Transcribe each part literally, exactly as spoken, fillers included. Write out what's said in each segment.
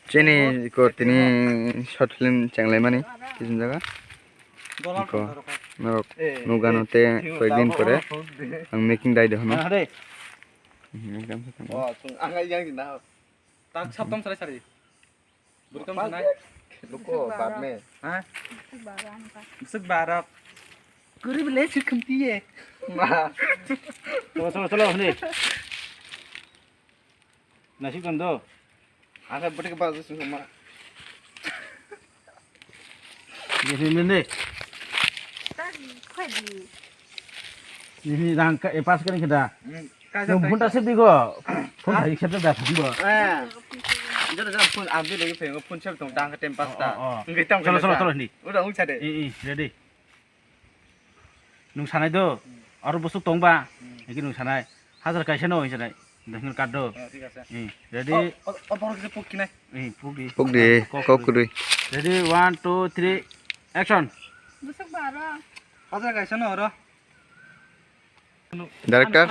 Chini ko tini short film chenglaimani kiching jaga. Ko norok nugano te koyekdin pore ang making dai de hono. Ekdam se tamo. Tak saptam sari sari. Bwrwi tong sanai. Luko badme. Ha? Bwswk barok. Guri bele sir khamti ye. Ma. Cholo, cholo, cholo, hini. Nasik tong do. Asa bwtwk ba sung ma. Ini, ini, ini. Ini rang ka, eh, pas kan kita. Nung phone ta sep di go. Phone hai sep da phone bo. Eh. Jara jara phone ambi lagi phone phone sep tong dang ka tem pas ta. Oh, oh. Ngi tam. Cholo, cholo, cholo, hindi. Udah ung chade. Eh, eh, ready. Nung sanai do. Aro bosok tong ba. Iki nung sanai. Hajar kaisa no hinsa nai. Dahil kaddo. Eh, thik ase. Eh, ready? Oh, oh, oh, borok kisa puk kinai. Eh, puk di. Puk di, kok kok kuri. Ready, one, two, three, action. Bwswk baro. Hajar kaisa no oro. Director,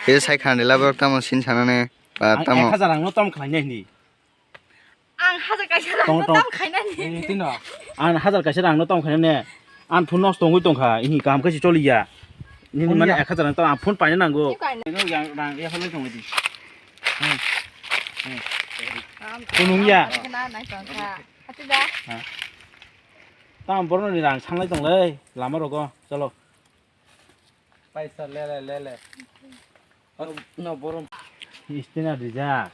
e sai khani labo tamo sin sanane, ba tamo. Ek hajar ang no tam khlai nai ni. Ang hajar kaisa rang tong, no tong. Tam khainani. Eh, tino. Ang hajar kaisa rang no tong khainani. Ang phone nosto wngwi tongkha. Ini kaham khe choli ya. Ini mane ek hajar rang tong, ang phone paina nango. Ino yang rang ya halai tong di. Hmm. Hmm. Kunung ya. Tam borno ni rang sanglai tonglai lama rogo. Cholo. Paisa lele lele. No borom. Istina dija.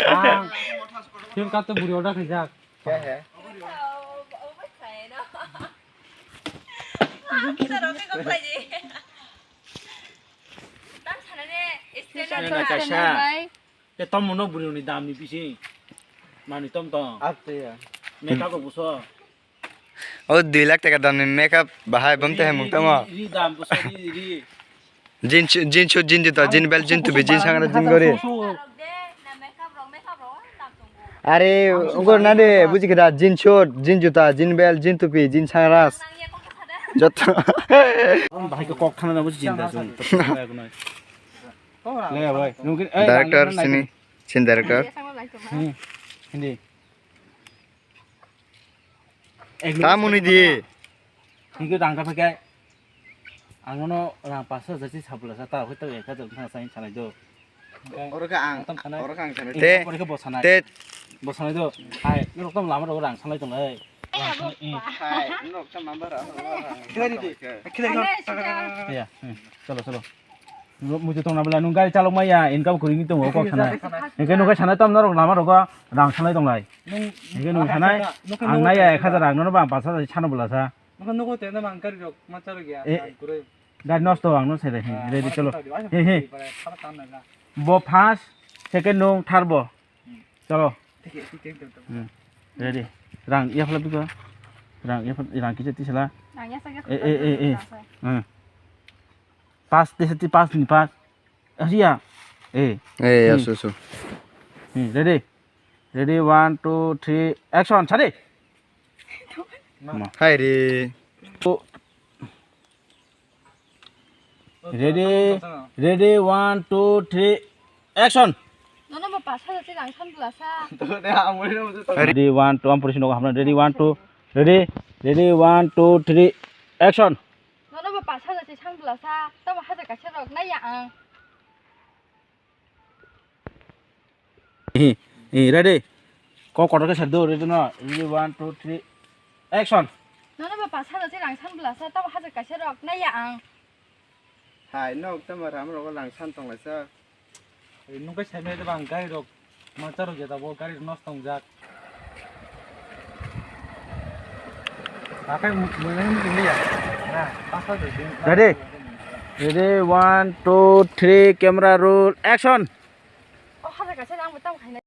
Ang film kato buri order khaijak. Kya hai? Istina kaisa. Te tom mono bwrwi ni dam ni bisi. Mani tom tom. Atte ya. Makeup rok buso. O dui lakh taka dam ni makeup bahai bom te hemung tamo. Ri dam buso ri ri. Jeans jeans suit jeans juta jeans belt jeans tupi jeans sangra jeans gori. Are ungor na de buji kida jeans suit jeans juta jeans belt jeans tupi jeans sangra. Joto. Bahai ko kok khana na buji jeans da jung. Le, boy. Nungkin, eh, director sini, sin director. Hmm. Hindi. Tamuni di. Nungkin rang kapa kai. Ang no rang pasa jati sabula sa ta hoi ta ka jong thang sai sanai do. Oro ka ang, oro ka ang sanai. Te, oro ka bo sanai. Te. Bo sanai do. Hai, norok tom lama rok rang sanai tong lai. Hai, norok tom lama rok. Khilai di. Khilai di. Ya, hmm. Chalo, chalo. Muitu tongna bela nung gari chalok maya income kwrwi ni tongo kok sanai. Hingke nung khe sanai tom norok lama rogo rang sanai tonglai. Hingke nung sanai ang nai ya ek hajar rang nono ba ang pash hajar sano bela sa. Nokha nugo te na mang gari rok ma chalok ya. Eh, ang kwrwi. Gari nosto ang no sere he ready chalo. He he. Bo first, second nung third bo. Chalo. Ready. Rang ya phala biko. Rang ya phala rang kisa tisala. Rang ya sa. Eh eh eh eh. Pass, desa ti pass ni pass. Asia. Eh. Eh, asu, asu. Hmm, ready. Ready, one, two, three, action. Sadi. Hai re. Oh. Ready, ready, one, two, three, action. Nono bo pass hajar ti rang san bwla sa. Ready, one, two, ang pori sino hamna. Ready, one, two, ready, ready, one, two, three, action. Nono bo pass hajar se sang bwla sa, tamo hajar kaisa rok nai ya ang. Hi, hi, ready? Kok kotor khe sar do, ready no? Ready, one, two, three, action. Nono bo pass hajar se rang san bwla sa, tamo hajar kaisa rok nai ya ang. Hai, nok tamo ram rogo lang san tong lai sa. Nung khe sai mai de bang gari rok, mancha rok jeta bo gari rok nosto wngjak. Akai mui mui nang tong ya. Na, pasa de din. Ready? Ready, one, two, three, camera roll, action. Oh, hajar kaisa rang bo tamo khaina.